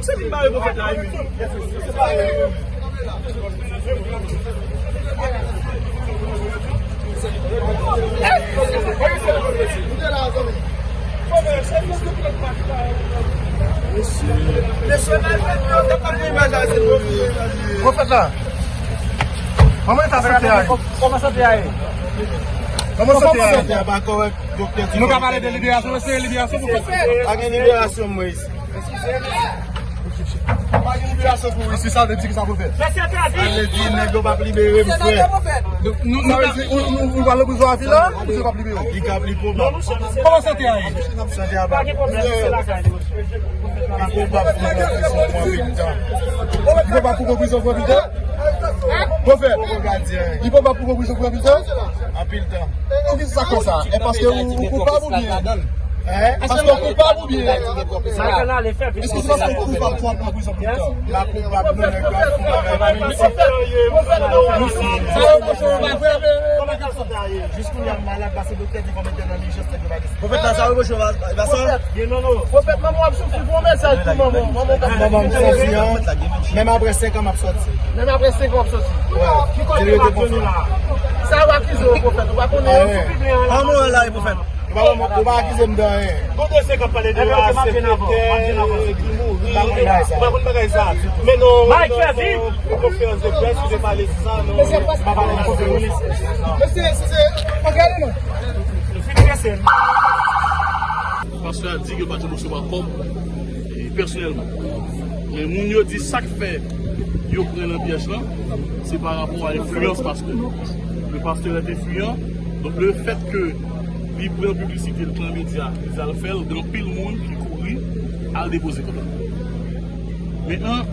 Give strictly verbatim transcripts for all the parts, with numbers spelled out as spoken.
Se vin bare pwofèt la, wi. Pwofèt la. Kòman eta sante a ye? Kòman sante a ye? Kòman sante a ye? Sante a pa kòrèk, doktè di. Nou ka pale de liberasyon, espere liberasyon pwofèt. Pa gen liberasyon, Moyiz. Pa gen liberasyon pou isi, sa vle di ki sa pou fè? Sa vle di nèg yo p ap libere m, frè. Donk, nou, nou, nou, nou, nou pral nan prizon a vil la, ou di yo p ap libere w? Li ka, li pwobab. Kòman sante a ye? Sante a pa. Li pwobab pou pran prizon pou anpil tan. Li pwobab pou pran prizon pou anpil tan? Pwofèt, li pwobab pou pran prizon pou anpil tan? Anpil tan. Poukisa sa konsa? E paske ou, ou koupab oubyen? Paske w koupab oubyen? Èske se paske w koupab pou w ap pran prizon pou tan? M pa koupab, non, nèg yo ap fè bagay pou mwen. Sa yo pwoche w pa vre, vre, vre, vre. Jis kounye a m malad, pase doktè di fò m entène nan lijans, nèg yo pa gen. Pwofèt la, sa yo pwoche w pa, pa sa? Pwofèt, manman w ap soufri, fè yon mesaj pou manman w. Manman w k ap soufri. Manman m soufri, an. Menm apre senk an, m ap sòti. Menm apre senk an, w ap sòti. Ki kote m ap jwenn ou la? Sa yo akize w, pwofèt, ou pa konnen yo sou pibyen an la. Kòman w la, pwofèt? Ou pa, ou pa akize m de anyen. Gon dosye k ap pale de yo a, se doktè ki mouri. Ou pa konn bagay sa. Men non, non, non, konferans de près, ou te pale de sa, non. Pastè a di yo pa janm resevwa kòb, e, pèsonèlman. Men moun yo di sa k fè yo pran nan pyèj lan, se pa rapò a enfliyans pastè. Le pasteur est influent, donk le fèt ke li pran piblisite l pran medya, li al fè l, gen anpil moun ki kouri al depoze kòb la. Mentnan,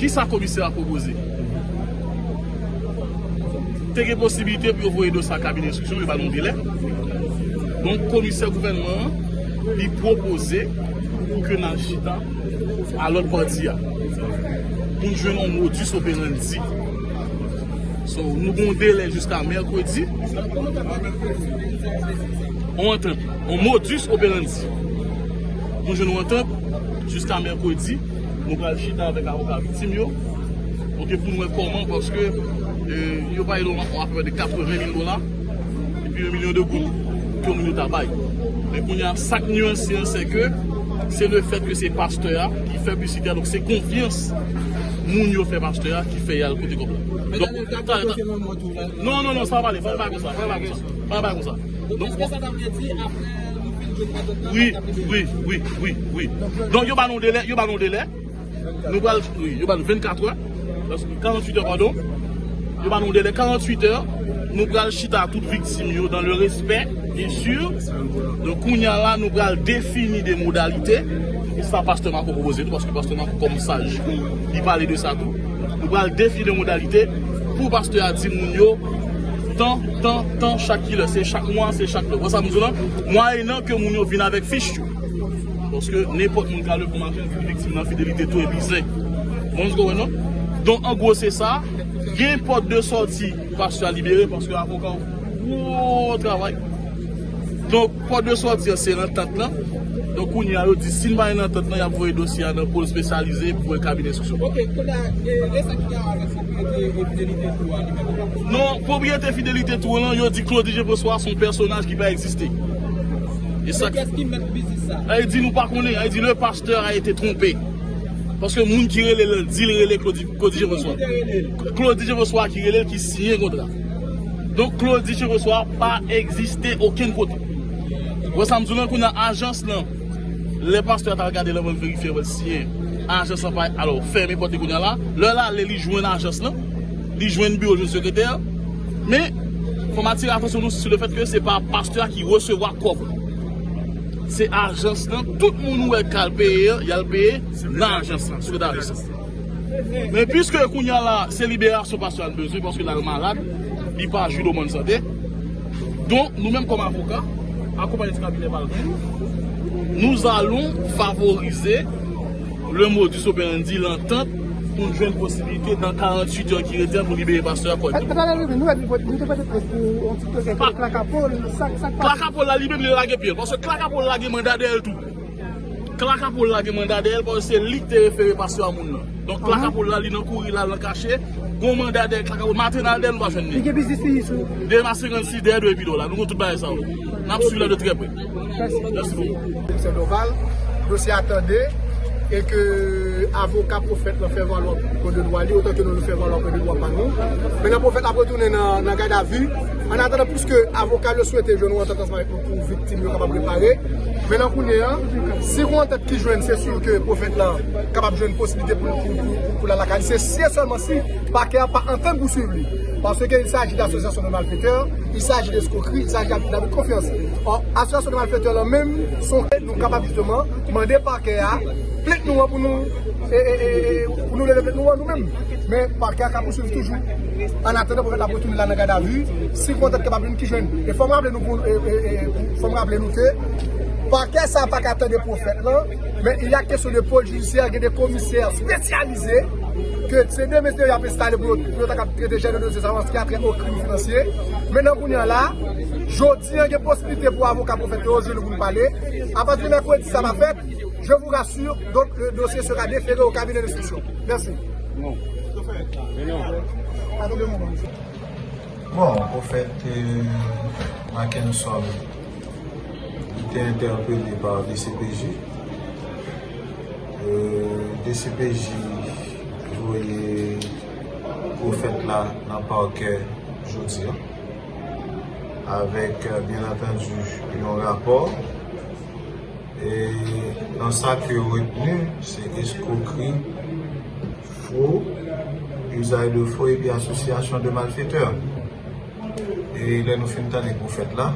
kisa komisè a pwopoze? Te gen posiblite pou yo voye dosye a kabinè enstriksyon, yo ba nou delè. Donk, komisè gouvènman an, li pwopoze pou ke n al chita a lòt pati a, pou n jwenn yon modus operandi. So, nou gen yon delè jiska mèkredi. Yon antant, yon modus operandi. Nou jwenn yon antant jiska mèkredi. Nou pral chita avèk avoka viktim yo. Oke, pou n wè kòman, paske, e, yo pale de yon apèpè de katreven mil dola, epi yon milyon de goud ke moun yo ta bay. Men kounye a, sa k nyanse an, se ke se le fèt ke se pastè a ki fè piblisite a, donk se konfyans moun yo fè pastè a ki fè y al kote kòb la. Donk, non, non, non, sa pa pale, fò pa konsa, fò pa konsa, fò pa konsa. Donk, èske sa ta vle di apre nou fin jwenn kòb la, wi, wi, wi, wi, wi. Donk, yo ba nou delè, yo ba nou delè. Nou pral, wi, yo ba nou vennkat è. Karanntuit è, padon. Yo ba nou delè karanntuit è. Nou pral chita tout viktim yo dans le respect, bien sûr. Donk, kounye a la, nou pral defini de modalite. E sa pastè Marco pwopoze tou, paske pastè Marco, kòm saj, li pale de sa tou. Nou pral defini de modalite pou pastè a di moun yo, tan, tan, tan, chak kilè, se chak mwa, se chak lè. Ou wè sa m di w lan? Mwayennan ke moun yo vin avèk fich yo. Paske nenpòt moun ka leve maten, viktim nan fidelite tou epi zen. Mwen, ou konprann, non? Donk, an gwo, se sa. Gen pòt de sòti pou pastè a libere, paske avoka w gwo travay. Donk, pòt de sòti an, se antant lan. Donk, kounye a, yo di, si n pa jwenn antant lan, y ap voye dosye a nan pòl espesyalize pou kabinè enstriksyon. Ok, kounye a, e, lè sa ki gen avèk pwopriyete e fidelite tou a, li menm, ou pa konnen? Non, pwopriyete fidelite tou lan, yo di Claudy Jean François se yon pèsonaj ki pa egziste. E sa ki, kiyès ki mèt biznis sa? Ay di nou pa konnen, ay di le pasteur a été trompé. Paske moun ki rele l, di l rele Claudy, Claudy Jean François. Ki te rele l? Claudy Jean François ki rele l, ki siyen kontra. Donk, Claudy Cheresois pa egziste okenn kote. Wè sa m di w lan, kounye a ajans lan, lè pastè a t al gade l anvan l verifye, wè l siyen, ajans lan pa, alò, fèmen pòt li kounye a la. Lè l ale, li jwenn ajans lan, li jwenn biwo jwenn sekretè. Men, fò m atire atansyon nou sou le fèt ke se pa pastè a ki resevwa kòb lan. Se ajans lan, tout moun ou wè k al peye an, y al peye nan ajans lan, sekretè ajans lan. Men piske kounye a la, se liberasyon pastè a n bezwen, paske l al malad, li pa jwi domand sante. Donk, nou menm kòm avoka, akonpanye ti kabinè pa l, nous allons favoriser le modus operandi, lantant, pou n jwenn posibilite nan karanntuit è ki rete a pou libere pastè a kòrèkteman. Talè nou, nou, nou te pote près pou yon ti klakapol, sa, sa k pase? Klakapol la, li menm, li lage pye l, paske klakapol la gen manda dèyè l tou. Klakapol la gen manda dèyè l, paske se li ki te refere pastè a moun nan. Donk, klakapol la, li nan kouri la, nan kache. Gon manda dèyè klakapol. Maten n al dèyè, nou pa jwenn li. Li gen biznis li sou. Demen a senkannsis dèyè dwe epi do la. Nou konn tout bagay sa yo. N ap swiv la de trè prè. Mèsi. Mèsi bokou. Se nòmal. Dosye a tande e ke avoka pwofèt lan fè valwa pwen de dwa li, otan ke nou, nou fè valwa pwen de dwa pa nou. Mentnan pwofèt la ap retounen nan, nan gadavi. An atandan, piske avoka yo swete jwenn yon antant ansanm avèk nou pou viktim yo kapab repare. Men nan kounye a, si gon antant ki jwenn, se si ke pwofèt lan kapab jwenn posiblite pou, pou, pou, pou l al lakay li. Se si e sèlman si pakè a pa antann pou swiv li. Paske il s'agit d'association de malfaiteurs, il s'agit d'escroquerie, il s'agit d'abus de confiance. Or, association de malfaiteurs lan menm, se yon ke nou kapab jisteman mande pakè a plent nou an pou nou, e, e, e, e, pou nou leve plent nou an nou menm. Men pakè a ka pouswiv toujou. An atandan pwofèt la ap retounen la nan gadavi, si gon antant kapab vin ki jwenn. E fò m raple nou pou, e, e, e, fò m raple nou ke pakè sa pa ka tande pwofèt lan, men il y a question de pôle judiciaire, gen de komisè espesyalize, ke se de mesye y ap enstale pou yo, pou yo ta kab trete jèn de dosye sa yo, an sa ki a trè o krim finansye. Men nan kounye a la, jodi a gen posiblite pou avoka pwofèt yo jwenn nou pou nou pale. Apati de mèkredi sa va fèt, je vous rassure, donc le dossier sera déféré au cabinet d'instruction. Merci. Bon, pwofèt, euh, Mackenson, li te entèpele pa D C P J. Euh, D C P J voye pwofèt la nan pakè jodi a, avèk, euh, byen antandi, yon rapò. E nan sa ke yo retni, se eskwokri, fo, usage de faux epi association de malfaiteurs. E lè nou fin tande pwofèt la,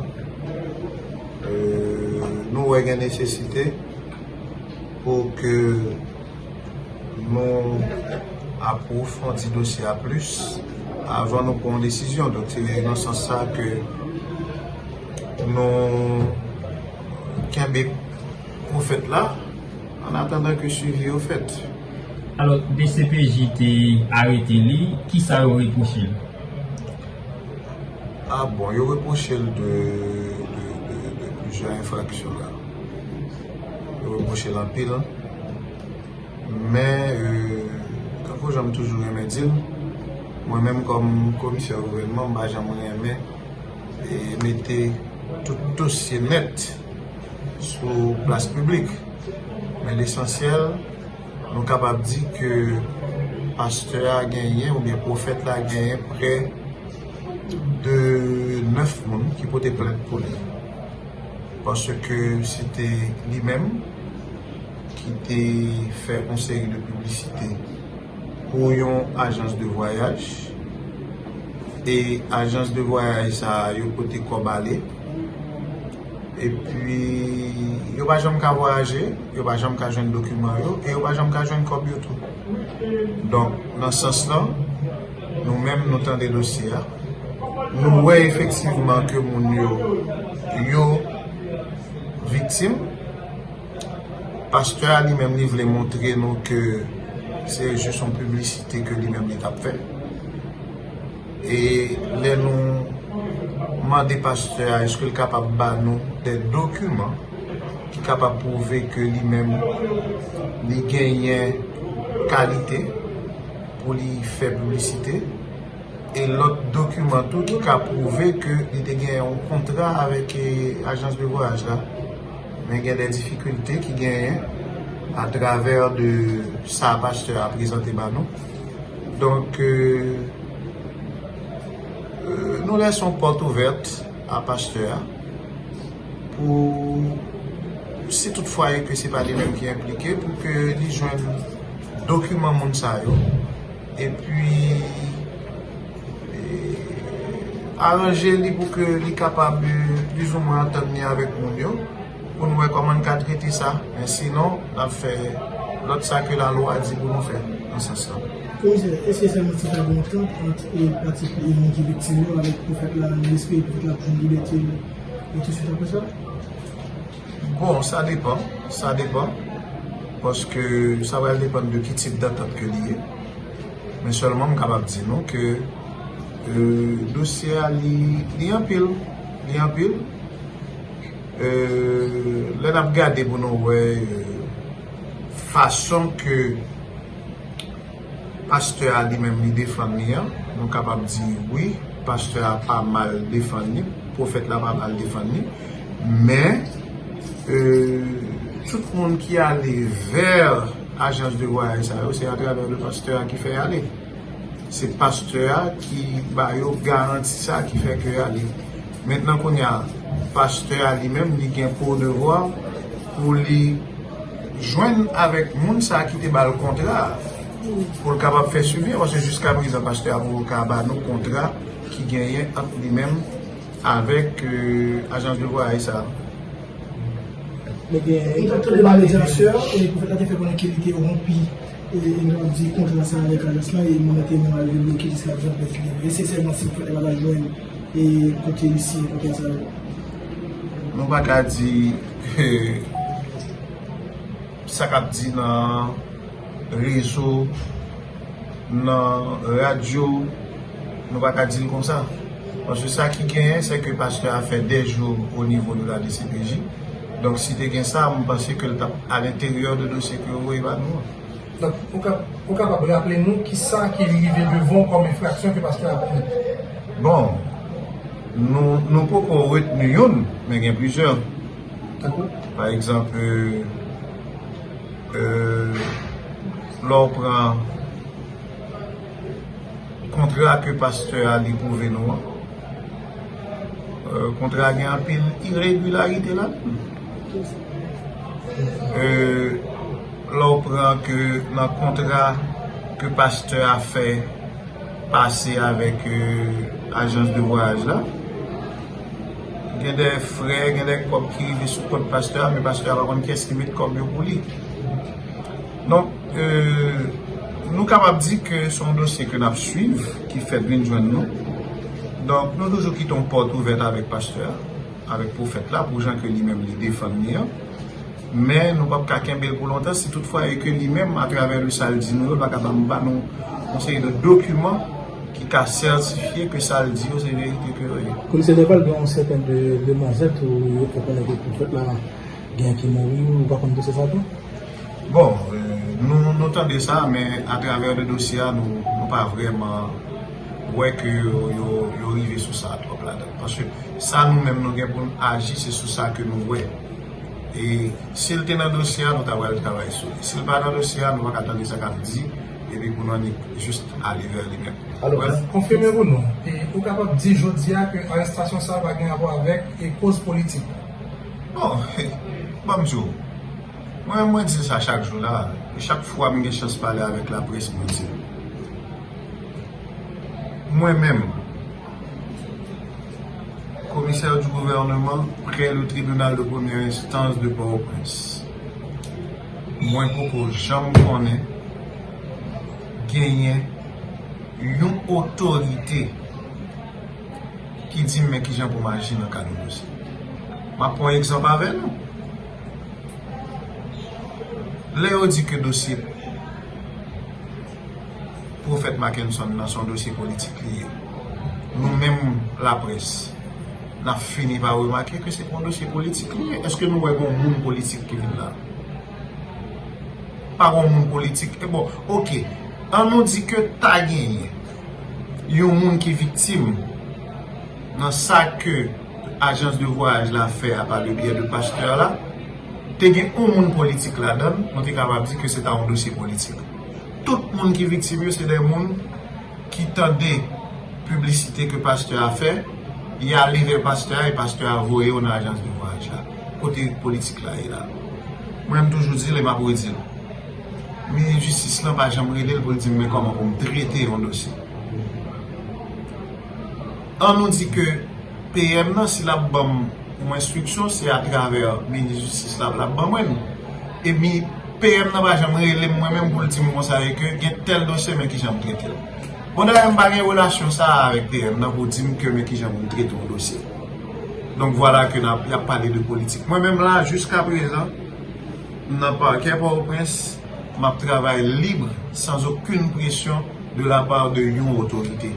euh, nou wè gen nesesite pou ke nou apwofondi dosye a plis avan nou pran yon desizyon. Donk, se nan sans sa ke nou kenbe pwofèt la, an atandan ke swivi yo fèt. Alò, D C P J te arete li, kisa yo repwoche l? Ah bon, yo repwoche l de, de, de, de plizyè enfraksyon la. Yo repwoche l anpil. Men, euh, tankou jan m toujou renmen di l, mwen menm kòm komisè gouvènman, m pa janm renmen, e, mete tout dosye nèt sou plas piblik. Men lesansyèl, nou kapab di ke pastè a genyen, oubyen pwofèt la genyen prè de nèf moun ki pote plent pou li. Paske se te li menm ki te fè yon seri de piblisite pou yon ajans de vwayaj. E ajans de vwayaj sa a, yo pote kòb ale. Epi, yo pa janm ka vwayaje, yo pa janm ka jwenn dokiman yo, e yo pa janm ka jwenn kòb yo tou. Donk, nan sans lan, nou menm, nou tande dosye a. Nou wè efektivman ke moun yo, yo viktim. Pastè a li menm, li vle montre nou ke se jis yon piblisite ke li menm li t ap fè. E lè nou mande pastè a, èske l kapab ba nou de dokiman ki kapab pwouve ke li menm, li genyen kalite pou li fè piblisite, e lòt dokiman tou ki ka pwouve ke li te gen yon kontra avèk, e, ajans de vwayaj la. Men gen de difikilte ki genyen atravè de sa pastè a prezante ba nou. Donk, e, Euh, nou lèse yon pòt ouvèt a pastè a pou, si toutfwa e ke se pa li menm ki enplike, pou ke li jwenn dokiman moun sa yo, epi e, aranje li pou ke li kapab, e, plizoumwen antann li avèk moun yo, pou n wè kòman n ka trete sa. Men sinon, n ap fè lòt sa ke lalwa di pou nou fè nan sans lan. Komisè, èske sèlman ti pa gen yon ant ant e pati e moun ki viktim yo avèk pwofèt la, nou espere pwofèt la ap jwenn libète l e touswit apre sa? Bon, sa depann, sa depann, paske sa pral depann de ki tip dantant ke li ye. Men sèlman m kapab di nou ke, e, dosye a li, li anpil, li anpil. E, lè n ap gade pou nou wè, e, fason ke pastè a li menm li defann li an, nou kapab di wi, pastè a pa mal defann li, pwofèt la pa mal defann li, men, e, tout moun ki ale vè ajans de vwayaj sa yo, se atravè le pastè a ki fè y ale. Se pastè a ki ba yo garanti sa ki fè ke y ale. Mentnan kounye a, pastè a li menm, li gen pou devwa pou li jwenn avèk moun sa ki te ba l kontra a, pou l kapab fè swivi an, paske jiska prezan, pastè a poko ka ba nou kontra ki genyen ant li menm avèk, e, ajans de vwayaj sa a. Men gen, nou t ap tande madyasyon, e pwofèt la te fè konnen ke li te wonpi, e, e nou t ap di kontra sa avèk ajans lan, e moun nan te menm al rebloke jiska prezan pèt li. Èske sèlman si pwofèt la pa ta jwenn, e, kote li siyen kontra sa yo? Nou pa ka di, e, sa k ap di nan rezo, nan radyo, nou pa ka di l konsa. Paske sa ki genyen, se ke pastè a fè de jou o nivo de la D C P J. Donk, si te gen sa, m panse ke l t ap alenteryè de dosye ke yo voye ba nou an. Donk, ou ka, ou kapab raple nou ki sa ki rive devan w kòm enfraksyon ke pastè a komèt? Bon, nou, nou poko retni youn, men gen plizyè. Tankou? Pa egzanp, e, e, lè w pran kontra ke pastè a li pwouve nou an, e, kontra a gen anpil iregilarite ladan l. E, lè w pran ke nan kontra ke pastè a fè pase avèk, e, ajans de vwayaj la, gen de frè, gen de kòb ki rive sou kont pastè a, men pastè a pa konn kiyès ki met kòb yo pou li. Donk, e, nou kapab di ke se yon dosye ke n ap swiv, ki fèk vin jwenn nou. Donk, nou toujou kite yon pòt ouvèt avèk pastè a, avèk pwofèt la, pou jan ke li menm li defann li an. Men nou p ap ka kenbe l pou lontan si toutfwa e ke li menm, atravè de sa l di nou yo, l pa ka ba, ba nou yon seri de dokiman ki ka sètifye ke sa l di yo se verite ke yo ye. Komisè Dorval, gen yon sèten de demwazèl tou yo fè konnen ke pwofèt la gen ki mouri, ou pa konn dosye sa tou? Bon, e, nou, nou tande sa, men atravè de dosye a, nou, nou pa vrèman wè ke yo, yo, yo rive sou sa twòp ladan. Paske sa nou menm nou gen pou n aji, se sou sa ke nou wè. E si l te nan dosye a, nou ta pral travay sou li. Si l pa nan dosye a, nou pa ka tande sa k ap di, epi pou nou annik jis ale vè li menm. Alò, konfime pou nou, e ou kapab di jodi a ke arestasyon sa a pa gen rapò avèk e koz politik? Bon, ban m di w, mwen, mwen di sa chak jou la, e chak fwa m gen chans pale avèk laprès, mwen di l. Mwen menm, commissaire du gouvernement près le tribunal de première instance de Port-au-Prince, mwen poko janm konnen genyen yon otorite ki di m men kijan pou m aji nan kad yon dosye. M ap pran yon egzanp avè nou. Lè yo di ke dosye Pwofèt Mackenson nan se yon dosye politik li ye, nou menm laprès, n ap fini pa remake ke se pa yon dosye politik li ye. Èske nou wè gen yon moun politik ki vin la? Pa gen yon moun politik. E bon, oke, an nou di ke ta genyen yon moun ki viktim nan sa ke ajans de vwayaj la fè a pa le byè de pastè la, te gen yon moun politik ladan l, nou te kapab di ke se ta yon dosye politik. Tout moun ki viktim yo, se de moun ki tande piblisite ke pastè a fè, y ale vè pastè a e pastè a voye yo nan ajans de vwayaj la. Kote politik la ye la? Mwen, m toujou di l e m ap redi l. Minis jistis lan pa janm rele l pou l di m men kòman pou m trete yon dosye. An nou di ke P M nan, si l ap ban m yon enstriksyon, se atravè minis jistis la l ap ban mwen l. Epi P M nan pa janm rele m mwen menm pou l di m konsa e ke gen tèl dosye men kijan m trete l. Bon, dayè, m pa gen relasyon sa a avèk P M nan pou di m ke men kijan pou m trete yon dosye. Donk, vwala ke n ap, y ap pale de politik. Mwen menm la, jiska prezan, m nan pakè Pòtoprens, m ap travay lib, sans aucune pression de la part de yon otorite.